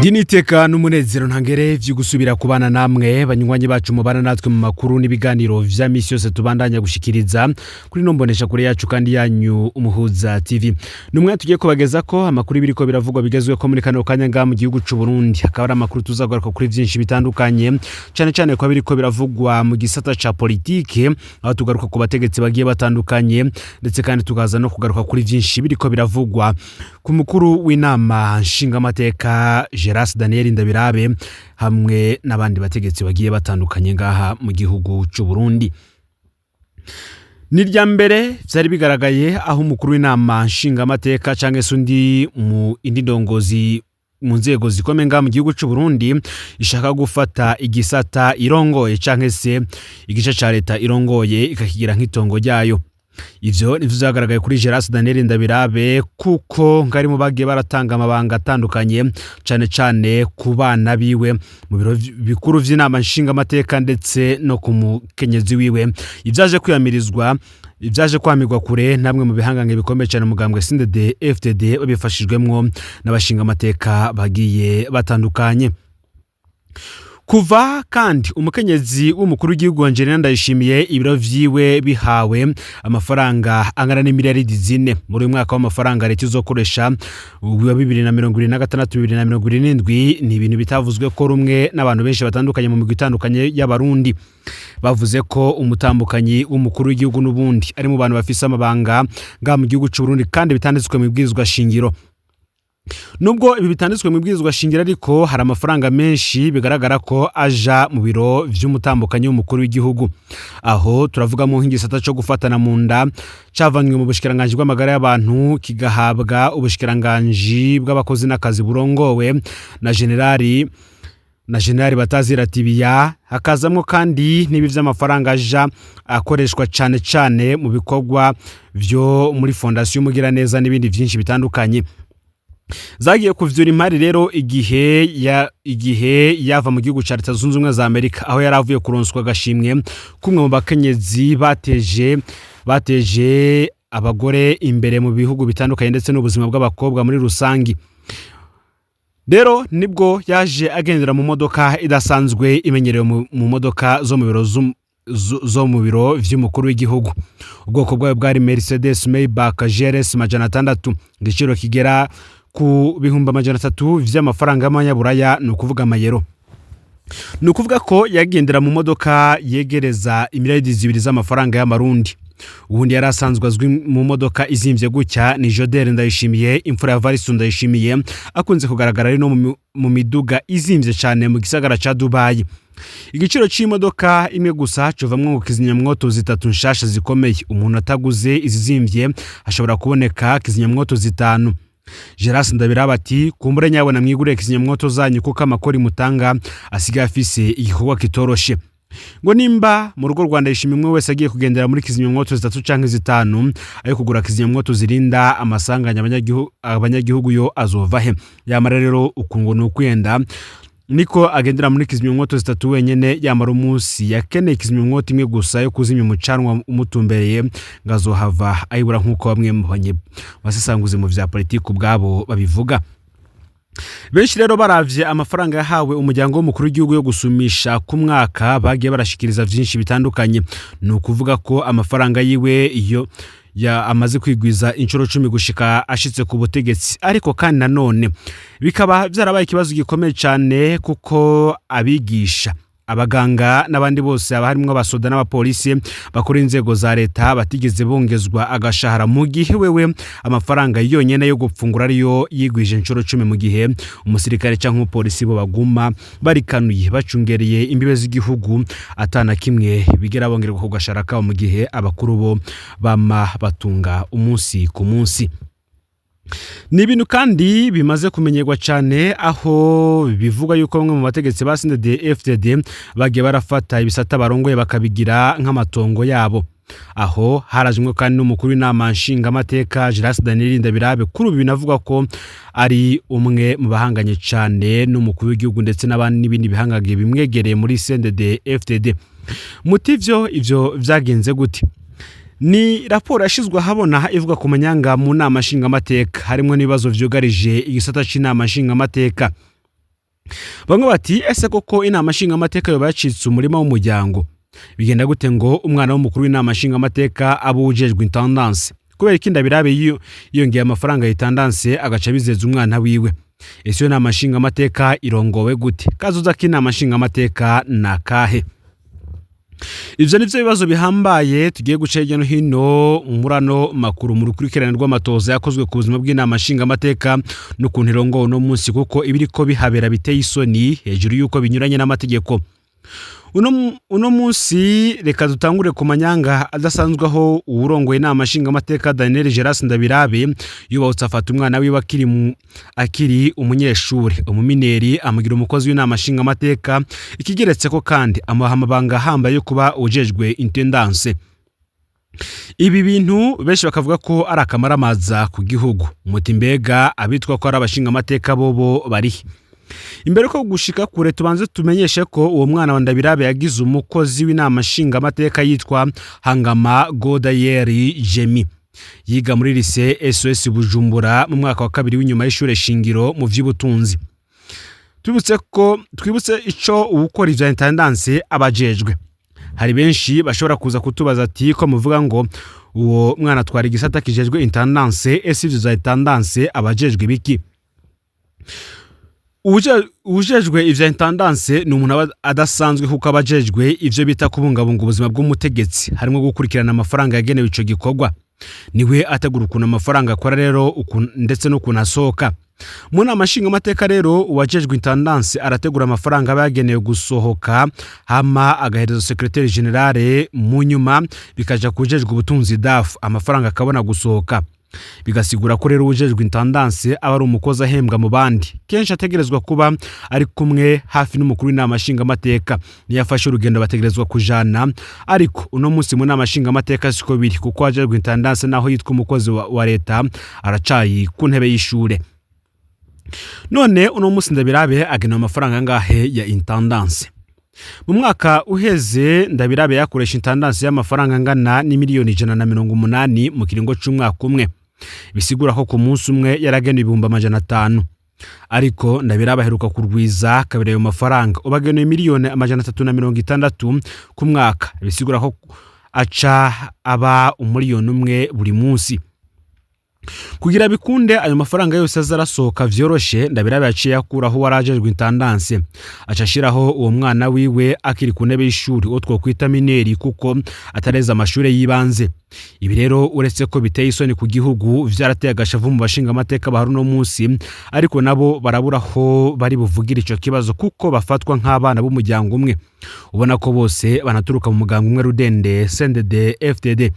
Ndi niteka n'umunezero ntangere vyo gusubira kubana namwe, banywanyi bacu mubana natwe mu makuru n'ibiganiro vya misi yose tubandanya gushikiriza kuri no mbonesha kure yacu kandi yanyu, Umuhuza TV. Numwe tugiye kubageza ko amakuru biriko biravugwa bigezweho muri kano kanya ngaha mu gihugu c'u Burundi. Akaba ari amakuru tuzagaruka kuri vyinshi bitandukanye, cane cane ko biriko biravugwa mu gisata ca politike, aho tugaruka ku bategetsi bagiye batandukanye, ndetse kandi tukaza no kugaruka kuri vyinshi biriko biravugwa ku mukuru w'inama nshingamateka Geras Daniel Ndabirabe hamwe n'abandi bategetsi bagiye batandukanye ngaha mu gihugu c'u Burundi. Ni irya mbere vyari bigaragaye aho umukuru w'inama nshingamateka canke se undi mu indi ndongozi mu nzego zikomeye ngaha mu gihugu c'u Burundi ishaka gufata igisata irongoye canke se igice ca leta irongoye ikakigira nk'itongo ryayo. Ivyo nivyo vyagaragaye kuri Geras Daniel Ndabirabe, kuko ngari mu bagiye baratanga amabanga atandukanye, cane cane ku bana biwe mu biro bikuru vy'inama nshingamateka, ndetse no ku mukenyezi wiwe. Ivyaje kwiyamirizwa, ivyaje kwamirwa kure namwe mu bihangange bikomeye cyane mugambwe CNDD FDD, babifashijwemwo n'abashingamateka bagiye batandukanye. Kuva kandi umukenyezi w'umukuru w'igihugu Angelina Ndayishimiye ibiro vyiwe bihawe amafaranga angana n'imiliyaridi 4 muri uyu mwaka w'amafaranga leta izokoresha wa 2026 2027, ni ibintu bitavuzwe ko rumwe n'abantu benshi batandukanye mu migwi itandukanye y'Abarundi. Bavuze ko umutambukanyi w'umukuru w'igihugu n'ubundi ari mu bantu bafise amabanga ngaha mu gihugu c'u Burundi, kandi bitanditswe mu ibwirizwa shingiro. Nubwo ibi bitanditswe mu ibwirizwa shingiro, ariko hari amafaranga menshi bigaragara ko aja mu biro vy'umutambukanyi w'umukuru w'igihugu. Aho turavugamo nk'igisata co gufatana mu nda cavanywe mu bushikiranganji bw'amagara y'abantu kigahabwa ubushikiranganji bw'abakozi n'akazi burongowe na generali Batazira Tibiya. Hakazamwo kandi n'ibi vy'amafaranga aja akoreshwa cane cane mu bikorwa vyo muri Fondation Mugiraneza n'ibindi vyinshi bitandukanye zagiye kuvyura imari. Rero igihe yava mu gihugu ca Leta Zunze Ubumwe za Amerika, aho yari avuye kuronswa agashimwe kumwe mu bakenyezi bateje abagore imbere mu bihugu bitandukanye, ndetse n'ubuzima bw'abakobwa muri rusangi, rero nibwo yaje agendera mu modoka idasanzwe imenyerewe mu modoka zo mu biro vy'umukuru w'igihugu. Ubwoko bwayo bwari Mercedes Maybach GLS 600, igiciro kigera ku 300,000 vy'amafaranga y'amanyaburaya, ni ukuvuga amayero. Ni ukuvuga ko yagendera mu modoka yegereza imiliyaridi 2 z'amafaranga y'Amarundi. Ubundi yari asanzwe azwi mu modoka izimvye gutya ni Jodel Ndayishimiye, imfura ya Varisto Ndayishimiye, akunze kugaragara ari no mu miduga izimvye cyane mu gisagara ca Dubai. Igiciro c'imodoka imwe gusa covamwo ngo kizimyamwoto zitatu nshasha zikomeye. Umuntu ataguze izizimvye ashobora kuboneka kizimyamwoto zitanu. Geras Ndabiraba ati: "Kumbure nyabona mwigurire kizimyamwoto zanyu, kuko amakori mutanga asigaye afise igikorwa kitoroshe." Ngo nimba mu rugo rwa Ndayishimiye umwe wese agiye kugendera muri kizimyamwoto zitatu canke zitanu, ayo kugura kizimyamwoto zirinda amasanganya abanyagihugu yo azova he? Yamara rero ukungo ni ukwenda niko agendera muri kizimyamwoto zitatu wenyene, yamara umunsi yakeneye kizimyamwoto imwe gusa yo kuzimya umucanwa umutumbereye ngo azohava ayibura, nk'uko bamwe mu basesanguzi mu vya politiki ubwabo babivuga. Benshi rero baravye amafaranga yahawe umuryango w'umukuru w'igihugu yo gusumisha ku mwaka, bagiye barashikiriza vyinshi bitandukanye. Ni ukuvuga ko amafaranga yiwe iyo ya amaze kwigwiza inshuro 10 gushika ashitse ku butegetsi. Ariko kandi nanone bikaba vyarabaye ikibazo gikomeye cane, kuko abigisha, abaganga n'abandi bose, haba harimwo abasoda n'abapolisi bakora inzego za leta, batigeze bongezwa agashahara, mu gihe wewe amafaranga yonyene yo gupfungura ariyo yigwije inshuro 10, mu gihe umusirikare canke umupolisi bo baguma barikanuye bacungereye imbibe z'igihugu, atana kimwe bigera bongerwa ku gashahara kabo, mu gihe abakuru bo bama batunga umunsi ku munsi. Ni ibintu kandi bimaze kumenyerwa cyane, aho bivugwa yuko bamwe mu bategetsi ba CNDD FDD bagiye barafata ibisata barongoye bakabigira nk'amatongo yabo. Aho harajwe kandi n'umukuru w'inama nshingamateka Geras Daniel Ndabirabe, kuri ubu binavuga ko ari umwe mu bahanganye cyane n'umukuru w'igihugu, ndetse n'abandi n'ibindi bihangange bimwegereye muri CNDD FDD. Muti ivyo vyagenze gute? Ni raporo yashizwe ahabona ivuga ku manyanga mu nama nshingamateka, harimo n'ibibazo vyugarije igisata c'inama nshingamateka. Bamwe bati: "Ese koko inama nshingamateka yoba yacitse umurima w'umuryango? Bigenda gute ngo umwana w'umukuru w'inama nshingamateka abe ujejwe intendance? Kubera iki Ndabirabe yiyongeye amafaranga ya intendance agaca bizeza umwana wiwe? Ese iyo nama nshingamateka irongowe gute? Kazoza k'inama nshingamateka ni akahe?" Ivyo nivyo bibazo bihambaye tugiye guca hirya no hino muri ano makuru, mu rukurikirane rw'amatoza yakozwe ku buzima bw'inama nshingamateka n'ukuntu irongowe uno munsi, kuko ibiriko bihabera biteye isoni, hejuru y'uko binyuranye n'amategeko. Uno munsi reka dutangure ku manyanga adasanzwe, aho uwurongoye inama nshingamateka Daniel Geras Ndabirabe yubahutse afata umwana wiwe akiri umunyeshuri, umumineur, amugira umukozi w'inama nshingamateka. Ikigeretse ko kandi amuha amabanga ahambaye yo kuba ujejwe intendance. Ibi bintu benshi bakavuga ko ari akamaramaza ku gihugu. Muti: "Mbega abitwa ko ari abashingamateka bobo barihe?" Imbere ko gushika kure, tubanze tumenyeshe ko uwo mwana wa Ndabirabe yagize umukozi w'inama nshingamateka yitwa Hangama Godayeri Jemi, yiga muri lycée SOS Bujumbura mu mwaka wa kabiri w'inyuma y'ishure shingiro mu vy'ubutunzi. Twibutse ko twibutse ico uwukora ivya intendance abajejwe. Hari benshi bashobora kuza kutubaza ati: "Ko muvuga ngo uwo mwana atwara igisata kijejwe intendance, ese ivyo za intendance abajejwe biki?" Uwujejwe ivya intendance ni umuntu aba adasanzwe, kuko aba ajejwe ivyo bita kubungabunga ubuzima bw'umutegetsi, harimo gukurikirana amafaranga yagenewe ico gikorwa. Niwe ategura ukuntu amafaranga akora rero ndetse n'ukuntu asohoka. Mu nama nshingamateka rero, uwajejwe intendance arategura amafaranga aba yagenewe gusohoka, hama agahereza secrétaire général, mu nyuma bikaja kujejwe ubutunzi, DAF, amafaranga akabona gusohoka. Bigasigura ko rero uwujejwe intendance aba ari umukozi ahembwa mu bandi, kenshi ategerezwa kuba ari kumwe hafi n'umukuru w'inama nshingamateka. Niyo afashe urugendo bategerezwa kujana. Ariko uno munsi mu nama nshingamateka siko biri, kuko uwajejwe intendance, naho yitwa umukozi wa leta, aracayi ku ntebe y'ishure. None uno munsi Ndabirabe agenewe amafaranga angahe ya intendance? Mu mwaka uheze Ndabirabe yakoresha intendance y'amafaranga angana n'imiliyoni 180 mu kiringo c'umwaka umwe, bisigura ko ku munsi umwe yaragenewe 500,000. Ariko Ndabirabe aheruka kurwiza kabiri ayo mafaranga, ubu agenewe miliyoni 360 ku mwaka, bisigura ko aca aba 1 miliyoni buri munsi. Kugira bikunde ayo mafaranga yose aza arasohoka vyoroshe, Ndabirabe yaciye akuraho uwarajejwe intendance, aca ashiraho uwo mwana wiwe akiri ku ntebe y'ishuri, uwo twokwita mineur kuko atareza amashure y'ibanze. Ibi rero, uretse ko biteye isoni ku gihugu, vyarateye agashavu mu bashingamateka bahari uno munsi, ariko nabo barabura aho bari buvugire ico kibazo, kuko bafatwa nk'abana b'umuryango umwe, ubona ko bose banaturuka mu muganga umwe rudende, CNDD FDD.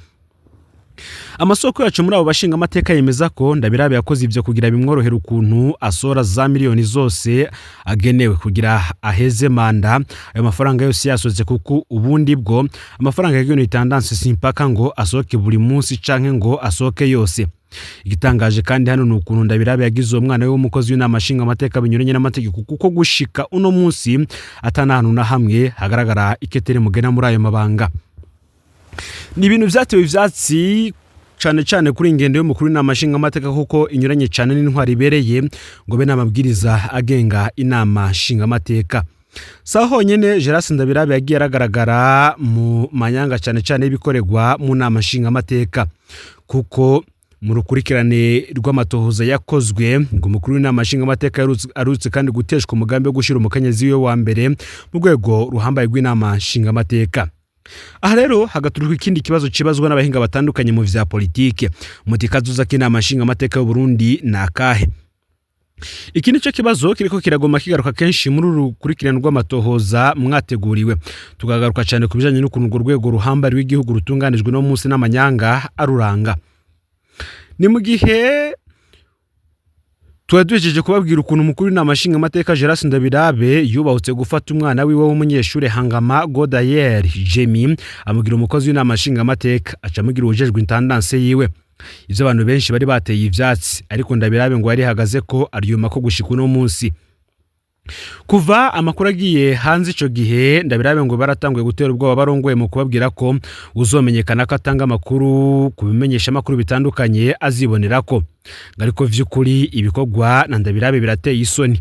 Amasoko yacu muri abo bashingamateka yemeza ko Ndabirabe yakoze ivyo kugira bimworohere ukuntu asohora za miliyoni zose agenewe, kugira aheze manda ayo mafaranga yose yasohotse, kuko ubundi bwo amafaranga yagenewe intendance simpaka ngo asohoke buri munsi canke ngo asohoke yose. Igitangaje kandi hano ni ukuntu Ndabirabe yagize uwo mwana we w'umukozi w'inama nshingamateka binyuranye n'amategeko, kuko gushika uno munsi atanahantu na hamwe hagaragara ikete rimugena muri ayo mabanga. Ni ibintu vyatewe ivyatsi cane cane kuri ingendo y'umukuru w'inama nshingamateka, kuko inyuranye cane n'intwari ibereye ngo be n'amabwiriza agenga inama nshingamateka. Saho honyene Gerasi Ndabirabe yagiye aragaragara mu manyanga, cane cane y'ibikorerwa mu nama nshingamateka, kuko mu rukurikirane rw'amatohoza yakozwe ngo umukuru w'inama nshingamateka arutse kandi guteshwa umugambi wo gushyira umukenyezi wiwe wa mbere mu rwego ruhambaye rw'inama nshingamateka. Aha rero hagaturuka ikindi kibazo kibazwa n'abahinga batandukanye mu vya politike. Muti: "Kazoza k'inama nshingamateka y'u Burundi ni akahe?" Iki nico kibazo kiriko kiragoma kigaruka kenshi muri uru rukurikirane rw'amatohoza mwateguriwe. Tukagaruka cyane ku bijanye n'ukuntu urwo rwego ruhambaye rw'igihugu rutunganijwe no munsi n'amanyanga aruranga. Ni mu gihe tuba duhejeje kubabwira ukuntu umukuru w'inama nshingamateka Gerasi Ndabirabe yubahutse gufata umwana wiwe w'umunyeshuri Hangama Godayer Jemi, amugira umukozi w'inama nshingamateka, aca amugira uwujejwe intendance yiwe. Ivyo abantu benshi bari bateye ivyatsi, ariko Ndabirabe ngo yarihagaze ko aryuma ko gushika uno munsi. Kuva amakuru agiye hanze ico gihe, Ndabirabe ngo baratanguye gutera ubwoba barongoye mu kubabwira ko uzomenyekana ko atanga amakuru ku bimenyesha amakuru bitandukanye azibonera ko. Ariko vy'ukuri ibikorwa na Ndabirabe birateye isoni.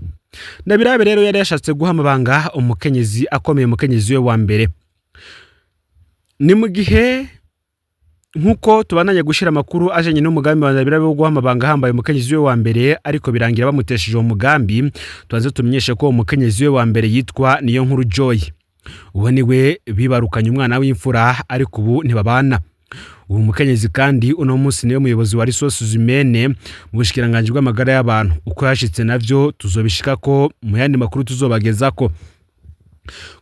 Ndabirabe rero yari yashatse guha amabanga umukenyezi akomeye, umukenyezi we wa mbere. Ni mu gihe nk'uko tubandanye gushira amakuru ajanye n'umugambi wa Ndabirabe wo guha amabanga ahambaye umukenyezi we wa mbere, ariko birangira bamutesheje uwo mugambi. Tubanze tumenyeshe ko uwo mukenyezi we wa mbere yitwa Niyo Nkuru Joy. Uwo niwe bibarukanye umwana w'imfura, ariko ubu ntibabana. Uwo mukenyezi kandi uno munsi niwe muyobozi wa ressources humaines mu bushikiranganji bw'amagara y'abantu. Uko yashitse navyo tuzobishikako mu yandi makuru tuzobagezako.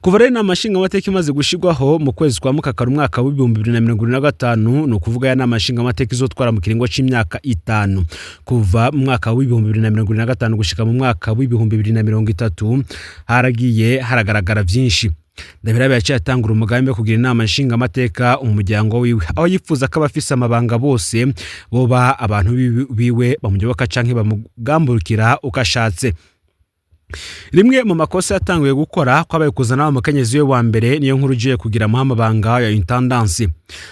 Kuva rero inama nshingamateka imaze gushirwaho mu kwezi kwa Mukakara umwaka w'2025, ni ukuvuga ya nama nshingamateka izotwara mu kiringo c'imyaka 5 kuva mu mwaka w'2025 gushika mu mwaka w'2030, haragiye haragaragara vyinshi. Ndabirabe yaciye atangura umugambi wo kugira inama nshingamateka umuryango wiwe, aho yifuza ko abafise amabanga bose boba abantu biwe bamuyoboka canke bamugamburukira uko ashatse. Rimwe mu makosa yatanguye gukora kwabaye kuzana wa mukenyezi we wa mbere Niyo Nkuru ugiye kugira amuha amabanga ya intendance.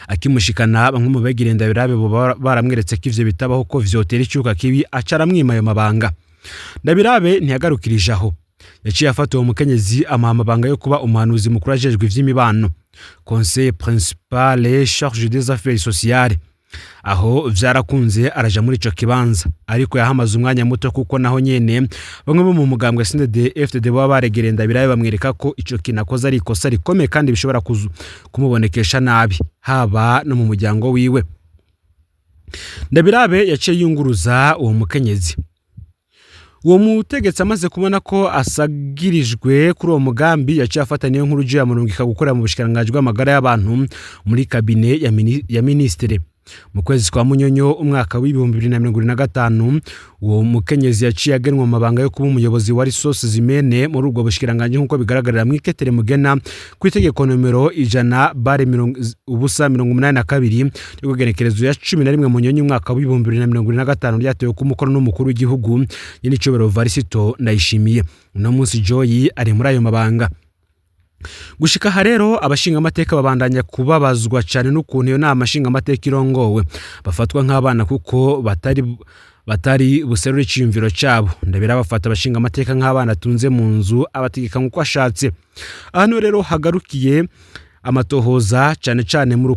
Akimushikana, bamwe mu begereye Ndabirabe bo baramweretse ko ivyo bitabaho, ko vyotera icuka kibi, aca aramwima ayo mabanga. Ndabirabe ntiyagarukirije aho, yaciye afata uwo mukenyezi amuha amabanga yo kuba umuhanuzi mukuru ajejwe ivy'imibano, conseiller principal chargé des affaires sociales. Aho vyarakunze, araja muri ico kibanza, ariko yahamaze umwanya muto, kuko naho nyene bamwe bo mu mugambwe CNDD FDD baba baregereye Ndabirabe bamwereka ko ico kintu akoze ari ikosa rikomeye kandi bishobora kumubonekesha nabi haba no mu muryango wiwe. Ndabirabe yaciye yunguruza uwo mukenyezi. Uwo mutegetsi amaze kubona ko asagirijwe kuri uwo mugambi, yaciye afata Niyo Nkuru yamurungika gukora mu bushikiranganji bw'amagara y'abantu muri cabinet ya ministre. Mu kwezi kwa Munyonyo umwaka w'2025, uwo mukenyezi yaciye agenwa mu mabanga yo kuba umuyobozi wa ressources humaines muri ubwo bushikiranganji, nk'uko bigaragarira mu iketere mugena ku itegeko nomero 100/082 ryo kugenekerezo ya 11 Munyonyo umwaka w'2025, ryatewe ku mukono n'umukuru w'igihugu nyenicubahiro Varisito Ndayishimiye. Uno munsi Joy ari muri ayo mabanga. Gushika aha rero, abashingamateka babandanya kubabazwa cyane n'ukuntu iyo nama nshingamateka irongowe, bafatwa nk'abana kuko batari buserure iciyumviro cyabo. Ndabira bafata abashingamateka nk'abana atunze mu nzu, abategeka nk'uko ashatse. Hano rero hagarukiye amatohoza cyane cyane mu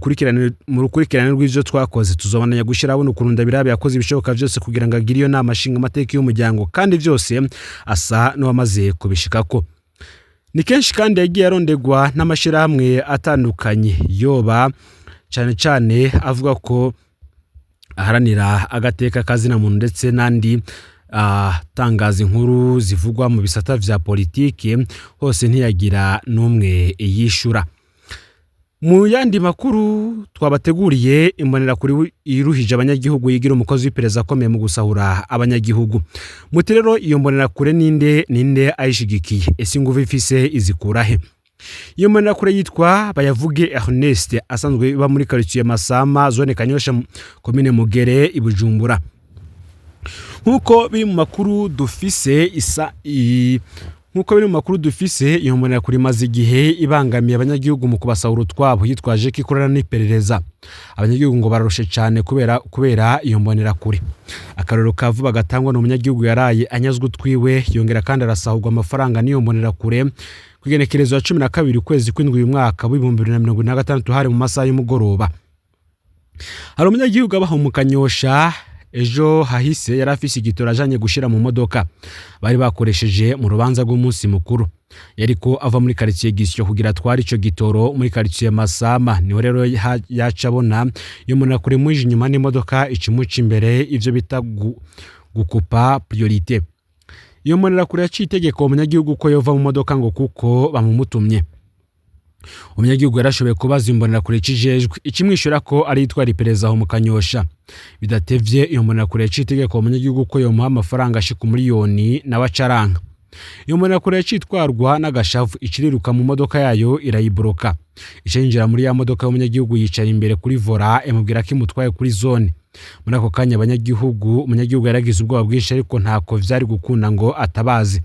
rukurikirane rw'ivyo twakoze. Tuzobandanya gushyira abona ukuntu Ndabirabe yakoze ibishoboka byose kugira ngo agire iyo nama nshingamateka y'umuryango, kandi byose asa n'uwamaze kubishikako. Ni kenshi kandi yagiye arondegwa n'amashyirahamwe atandukanye, yoba cyane cyane avuga ko aharanira agateka kazina muntu ndetse n'andi atangaza inkuru zivugwa mu bisata vya politiki, hose ntiyagira n'umwe yishura. Mu yandi makuru twabateguriye, imbonerakure iruhije abanyagihugu yigira umukozi w'iperereza akomeye mu gusahura abanyagihugu. Muti rero iyo mbonerakure ninde? Ninde ayishigikiye? Ese ingufu ifise izikura he? Iyo mbonerakure yitwa Bayavuge Ernest, asanzwe iba muri quartier Masama, zone Kanyosha, komine Mugere i Bujumbura. Nk'uko biri mu makuru dufise, iyo mbonerakure imaze igihe ibangamiye abanyagihugu mu kubasahura utwabo, yitwaje ko ikorana n'iperereza. Abanyagihugu ngo bararushe cyane kubera iyo mbonerakure. Akarorero ka vuba gatangwa ni umunyagihugu yaraye anyazwe utwiwe, yongera kandi arasahurwa amafaranga n'iyo mbonerakure ku igenekerezo ya 12 ukwezi kw'indwi uyu mwaka w'2026, hari mu masaha y'umugoroba. Hari umunyagihugu abaho mu Kanyosha, ejo hahise yari afise igitoro ajanye gushira mu modoka bari bakoresheje mu rubanza rw'umunsi mukuru. Yariko ava muri quartier Gisyo kugira atware ico gitoro muri quartier Masama, niho rero yaca abona iyo mbonerakure imuje inyuma n'imodoka, ikimuca imbere, ivyo bita gukupa priorité. Iyo mbonerakure yaciye itegeko umunyagihugu ko yova mu modoka ngo kuko bamumutumye. Umunyagihugu yarashoboye kubaza imbonerakure ikijejwe, ikimwishura ko ari itwara iperereza aho mu Kanyosha. Bidatevye, iyo mbonerakure yaciye itegeko umunyagihugu ko yomuha amafaranga ashika umuriyoni, nawe acaranka. Iyo mbonerakure yaciye itwarwa n'agashavu, iciriruka mu modoka yayo irayiboroka, ica yinjira muri ya modoka y'umunyagihugu, yicara imbere kuri volant, imubwira ko imutwaye kuri zone. Muri ako kanya abanyagihugu, umunyagihugu yaragize ubwoba bwinshi, ariko ntako vyari gukunda ngo atabaze.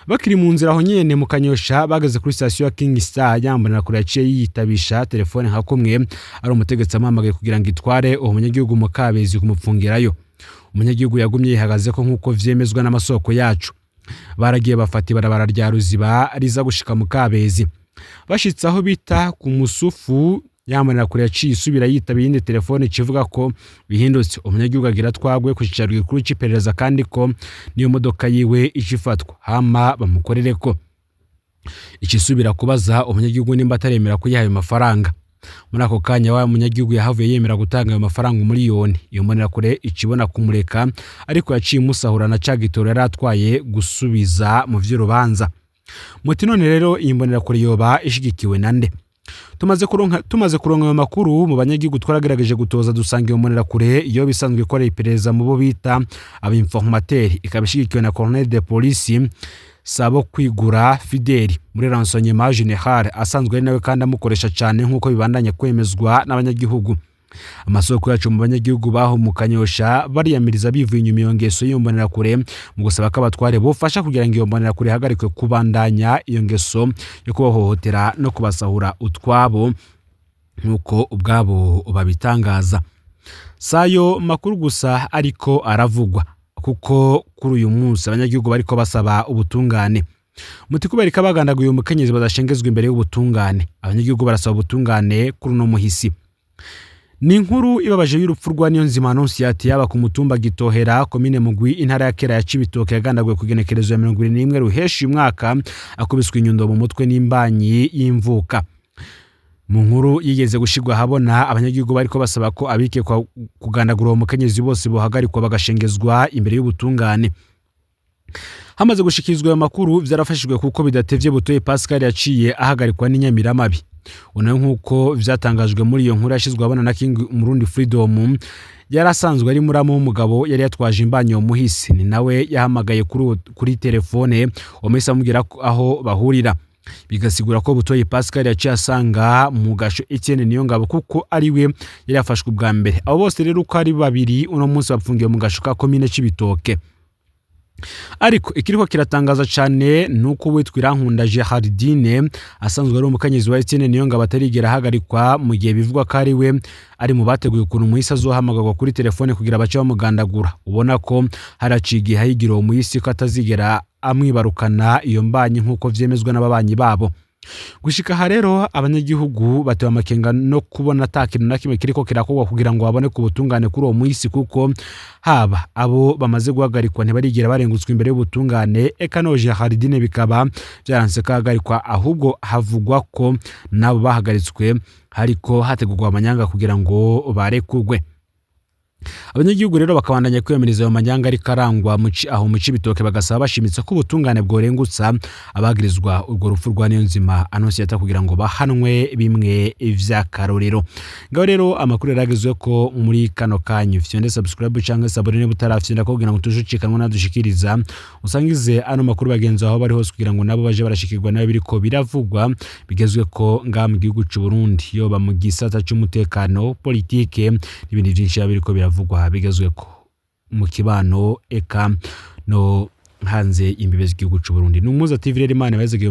Bakiri mu nzira aho nyene mu Kanyosha, bageze kuri sitasiyo ya King Star, ya mbonerakure yaciye yiyitabisha telefone nka kumwe ari umutegetsi amuhamagaye kugira ngo itware uwo munyagihugu mu Kabezi kumupfungirayo. Umunyagihugu yagumye yihagaze ko, nk'uko vyemezwa n'amasoko yacu. Baragiye bafata ibarabara rya Ruziba riza gushika mu Kabezi. Bashitse aho bita ku Musufu, yamanira kure yaciye isubira yitaba iyindi telefone kivuga ko bihindutse, umunyagihugu agira twagwe ku cicaro gikuru c'iperereza, kandi ko niyo modoka yiwe icifatwa hama bamukorereko. Icisubira kubaza umunyagihugu nimba ataremera kuyiha ayo mafaranga. Muri ako kanya wa munyagihugu yahavuye yemera gutanga ayo mafaranga 1 miliyoni. Iyo mbonerakure ikibona kumureka, ariko yaciye imusahura na ca gitoro yari atwaye gusubiza mu vy'urubanza. Muti none rero iyi mbonerakure yoba ishigikiwe na nde? Tumaze kuronka ayo makuru mu banyagihugu, twaragerageje gutoza dusanga iyo mbonerakure iyo bisanzwe ikorera iperereza mu bo bita aba informateurs, ikaba ishigikiwe na colonel de police Sabo Kwigura Fideli muri renseignement général, asanzwe ari nawe kandi amukoresha cyane, nk'uko bibandanya kwemezwa n'abanyagihugu. Amasoko yacu mu banyagihugu baho mu Kanyosha bariyamiriza bivuye inyuma iyo ngeso y'iyo mbonerakure, mu gusaba ko abatware bofasha kugira ngo iyo mbonerakure ihagarikwe kubandanya iyo ngeso yo kubahohotera no kubasahura utwabo, nk'uko ubwabo babitangaza. Sayo makuru gusa ariko aravugwa, kuko kuri uyu munsi abanyagihugu bariko basaba ubutungane. Muti kubera ko abagandaguye umukenyezi badashengezwa imbere y'ubutungane? Abanyagihugu barasaba ubutungane kuri uno muhisi. Ni inkuru ibabaje y'urupfu rwa Niyonzima Annonciate, yaba ku mutumba Gitohera, komine Mugwi, intara ya kera ya Cibitoke, yagandaguwe ku igenekerezo ya 21 Ruheshi uyu mwaka, akubiswe inyundo mu mutwe n'imbanyi y'imvuka. Mu nkuru yigeze gushirwa ahabona, abanyagihugu bariko basaba ko abikekwa kugandagura uwo mukenyezi bose bohagarikwa bagashengezwa imbere y'ubutungane. Hamaze gushikirizwa ayo makuru, vyarafashijwe kuko bidatevye Butoye Pascal yaciye ahagarikwa n'inyamiramabi. Unayo, nk'uko vyatangajwe muri iyo nkuru yashizwe ahabona na King Murundi Freedom, yari asanzwe ari muramu w'umugabo yari yatwaje imbanyi muhisi. Ni nawe yahamagaye kuri telefone uwo muhisi amubwira ko aho bahurira, bigasigura ko Butoyi Pascal yaciye asanga mu gasho Etienne Niyongabo, kuko ari we yari yafashwe ubwa mbere. Abo bose rero uko ari babiri uno munsi bapfungiwe mu gasho ka komine Cibitoke. Ariko ikiriko kiratangaza cyane ni uko uwitwa Irankunda Gerardine, asanzwe ari umukenyezi wa Etienne Niyongabo, atarigera ahagarikwa, mu gihe bivugwa ko ari we ari mu bateguye ukuntu umuhisi azohamagarwa kuri telefone kugira bace bamugandagura. Ubona ko haraciye igihe ahigira uwo muhisi ko atazigera amwibarukana iyo mbanyi, nk'uko vyemezwa n'ababanyi babo. Gushika aha rero, abanyagihugu batewe amakenga no kubona ata kintu na kimwe kiriko kirakorwa kugira ngo babone ku butungane kuri uwo muhisi, kuko haba abo bamaze guhagarikwa ntibarigera barengutswa imbere y'ubutungane, eka no Gerardine bikaba vyaranse ko ahagarikwa, ahubwo havugwa ko nabo bahagaritswe hariko hategurwa amanyanga kugira ngo barekurwe. Abanyagihugu rero bakabandanya kwiyamiriza ayo manyanga ariko arangwa aho mu Cibitoke, bagasaba bashimitse ko ubutungane bworengutsa abagirizwa urwo rupfu rwa Niyonzima Annonciata kugira ngo bahanwe bimwe vy'akarorero. Ngaho rero amakuru yaragezwe ko muri kano kanyu. Fyonde subscribe canke s'abonner niba utarafyonda kugira ngo tujucikanwe nadushikiriza, usangize ano makuru bagenzi aho bari hose kugira ngo nabo baje barashikirwa nayo biriko biravugwa bigezwe ko ngaha mu gihugu c'u Burundi, yoba mu gisata c'umutekano, politike n'ibindi vyinshi biba biriko biravugwa bigezwe ko mu kibano, eka no hanze imbibe z'igihugu c'u Burundi. Ni Umuza TV rero, Imana ibazige.